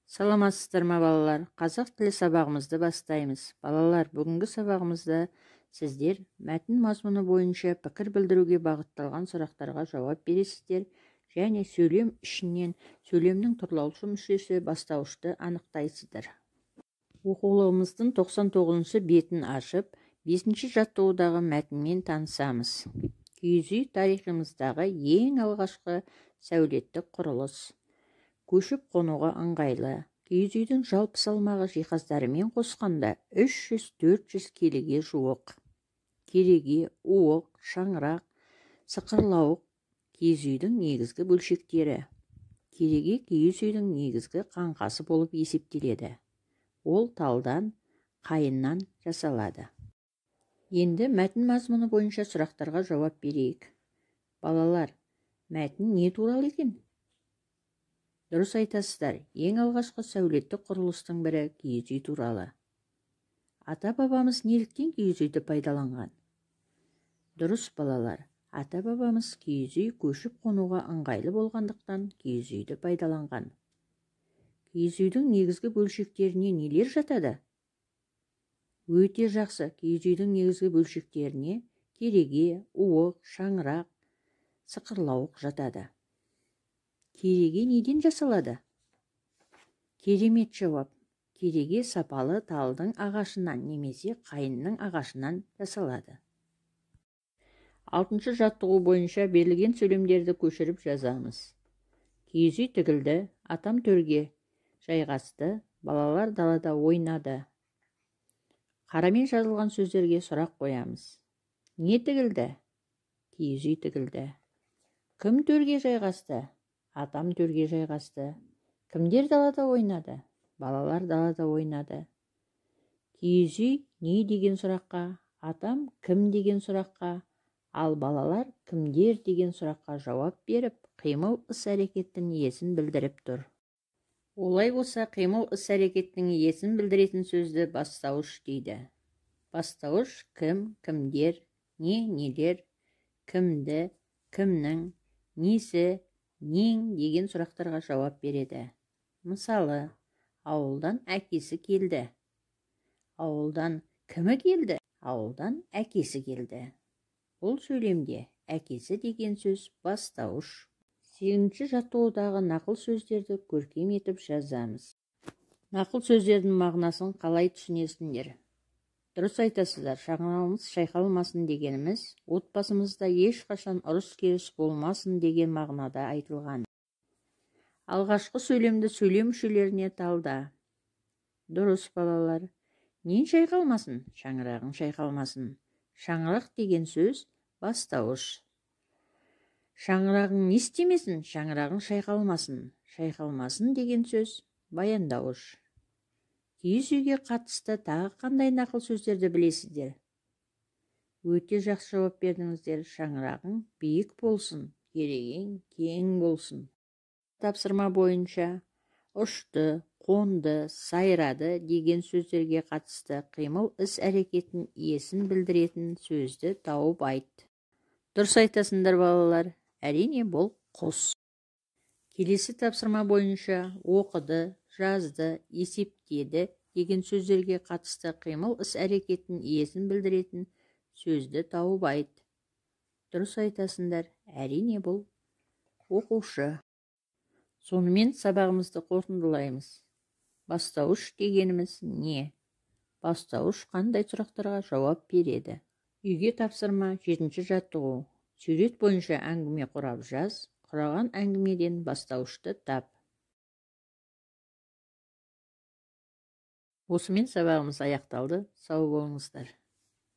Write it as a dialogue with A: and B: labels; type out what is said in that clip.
A: Саламатсыздар ма, балалар? Қазақ тілі сабағымызды бастаймыз. Балалар, бүгінгі сабағымызда сіздер мәтін мазмұны бойынша пікір білдіруге бағытталған сұрақтарға жауап бересіздер және сөйлем ішінен сөйлемнің тұрлаушы мүшесі бастауышты анықтайсыздар. Оқулығымыздың 99-шы бетін ашып, 5-ші жаттығудағы мәтінмен танысамыз. Киіз үй тарихымыздағы ең алғашқы сәулеттік құрылыс. Көшіп қонуға ыңғайлы. Киіз үйдің жалпы салмағы жиһаздарымен қосқанда 300-400 келіге жуық. Кереге, уық, шаңырақ, сықырлауық киіз үйдің негізгі бөлшектері. Кереге киіз үйдің негізгі қаңқасы болып есептеледі. Ол талдан, қайыннан жасалады. Енді мәтін мазмұны бойынша сұрақтарға жауап берейік. Балалар, мәтін не туралы екен? Дұрыс айтасыздар, ең алғашқы сәулеттік құрылыстың бірі киіз үй туралы. Ата-бабамыз неліктен киіз үйді пайдаланған? Дұрыс, балалар, ата-бабамыз киіз үй көшіп қонуға ыңғайлы болғандықтан киіз үйді пайдаланған. Киіз үйдің негізгі бөлшектеріне нелер жатады? Өте жақсы, киіз үйдің негізгі бөлшектеріне кереге, уық, шаңырақ, сықырлауық жатады. Кереге неден жасалады? Керемет жауап. Кереге сапалы талдың ағашынан немесе қайынның ағашынан жасалады. 6-шы жаттығу бойынша берілген сөйлемдерді көшіріп жазамыз. Киіз үй тігілді, атам төрге жайғасты, балалар далада ойнады. Қарамен жазылған сөздерге сұрақ қоямыз. Не тігілді? Киіз үй тігілді. Кім төрге жайғасты? Атам төрге жайғасты. Кімдер далада ойнады? Балалар далада ойнады. Киіз үй не деген сұраққа, атам кім деген сұраққа, ал балалар кімдер деген сұраққа жауап беріп, қимыл іс-әрекеттің иесін білдіріп тұр. Олай болса, қимыл іс-әрекеттің иесін білдіретін сөзді бастауыш дейді. Бастауыш кім, кімдер, не, нелер, кімді, кімнің, несі, нең деген сұрақтарға жауап береді. Мысалы, ауылдан әкесі келді. Ауылдан кімі келді? Ауылдан әкесі келді. Бұл сөйлемде әкесі деген сөз бастауыш. 8-ші жаттығудағы нақыл сөздерді көркем етіп жазамыз. Нақыл сөздердің мағынасын қалай түсінесіңдер? Дұрыс айтасыздар, шаңырағымыз шайқалмасын дегеніміз, отбасымызда ешқашан ұрыс-керіс болмасын деген мағынада айтылған. Алғашқы сөйлемді сөйлем мүшелеріне талда. Дұрыс, балалар. Нен шайқалмасын? Шаңырағың шайқалмасын. Шаңырақ деген сөз бастауыш. Шаңырағың не істемесін? Шаңырағың шайқалмасын. Шайқалмасын деген сөз баяндауыш. Киіз үйге қатысты тағы қандай нақыл сөздерді білесіздер? Өте жақсы жауап бердіңіздер. Шаңырағың биік болсын, керегең кең болсын. Тапсырма бойынша ұшты, қонды, сайрады деген сөздерге қатысты қимыл іс-әрекеттің иесін білдіретін сөзді тауып айт. Дұрыс айтасыңдар, балалар. Әрине, бұл құс. Келесі тапсырма бойынша оқыды, жазды, есептеді деген сөздерге қатысты қимыл іс-әрекеттің иесін білдіретін сөзді тауып айт. Дұрыс айтасыңдар, әрине, бұл оқушы. Сонымен сабағымызды қорытындылаймыз. Бастауыш дегеніміз не? Бастауыш қандай сұрақтарға жауап береді? Үйге тапсырма 7-ші жаттығу. Сурет бойынша әңгіме құрап жаз, құраған әңгімеден бастауышты тап. Осымен сабағымыз аяқталды. Сау болыңыздар.